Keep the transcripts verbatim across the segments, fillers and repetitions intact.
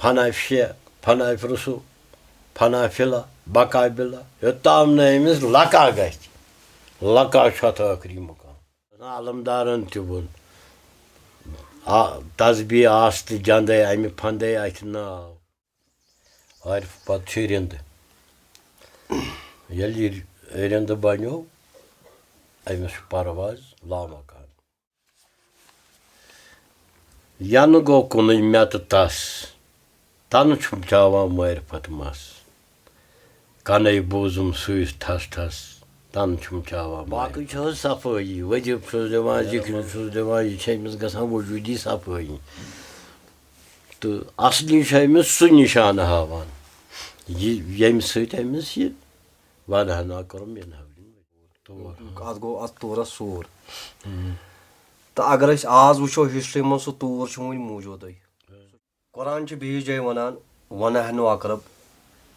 فنافشہ، فناف رسو، فنافلہ، بقابلہ، یوٚتام نہٕ أمِس لقا گژھِ۔ لقا چھُ اَتھ ٲخری مُقام۔ علمدارن تہِ ووٚن، آ، تسبیح آستہٕ جندے اَمہِ پھندے اَتھِ ناو۔ عارف پتہٕ چھُ رِندٕ۔ ییٚلہِ یہِ رِندٕ بنیو، أمِس چھُ پرواز لامکان۔ ینہٕ گوٚو کُنُے مےٚ تہٕ تس، تنہٕ چھُم چاوان معرفت مس۔ کنے بوٗزُم سُے ٹھس ٹھس، تنہٕ چھُم چاوان معرفت۔ باقٕے چھُ حظ صفٲیی، وظیٖفہٕ چھُس دِوان، ذِکرِ چھُس دِوان، یہِ چھِ أمِس گژھان وجوٗدی صفٲیی۔ تہٕ اصلی چھُ أمِس سُہ نِشانہٕ ہاوان، یہِ، ییٚمہِ سۭتۍ أمِس یہِ ونہنا کوٚرُم یِنہٕ حولہِ۔ تور۔ اتھ گوٚو اتھ تورس سوٗر۔ تہٕ اگر أسۍ آز وٕچھو ہسٹری منٛز، سُہ تور چھُ وُنہِ موٗجوٗدٕے۔ قرآن چھُ بیٚیِس جایہِ ونان، "ونحن اقرب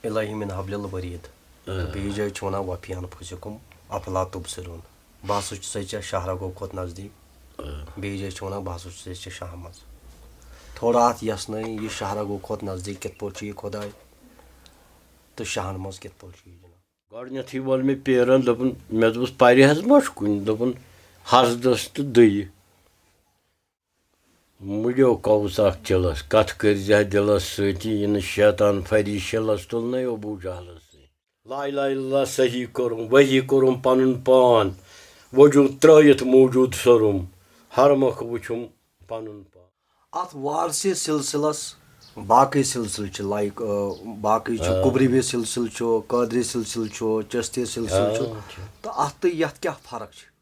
الیہ من حبل الورید۔" تہٕ بیٚیِس جایہِ چھُ ونان، "وفی انفسکم افلا تبصرون۔" بہٕ ہسا چھُسے ژےٚ شاہ رگو کھۄتہٕ نزدیٖک۔ بیٚیِس جایہِ چھُ ونان، "بہٕ ہسا چھُسے ژےٚ شاہ منٛز۔" تھوڑا اتھ یژھنٲیِن، یہِ شاہ رگو کھۄتہٕ نزدیٖک کِتھ پٲٹھۍ چھُ یہِ خۄداے تہٕ شاہن منٛز کِتھ پٲٹھۍ چھُ یہِ جناب؟ گۄڈٕنیتھٕے ووٚن مےٚ پیرن، دوٚپُن، مےٚ دوٚپُس، "پرِ حظ ما چھُ کُنہِ؟" دوٚپُن، "حسدس تہٕ دٕیہِ۔ مُڑیو کوُس اکھ چِلس، کتھ کٔرۍ زِ دِلس سۭتی، یہِ نہٕ شیطان فریشلس تُلنَے ابو جہلس سۭتۍ۔ لا الہ الا اللہ صحیح کوٚرُم، وحی کوٚرُم پنُن پان، وجود ترٲیِتھ موجود سوٚرُم، ہر مۄکھ وُچھُم پنُن پان۔" اتھ وارثی سلسلس باقٕے سلسلہٕ چھِ، لایک، آ، باقٕے چھُ آ۔ قبربی سلسلہٕ چھُ، قادری سلسلہٕ چھُ، چشتی سلسلہٕ چھُ۔ آ، چھُ۔ تہٕ اتھ تہٕ یتھ کیٛاہ فرق چھِ؟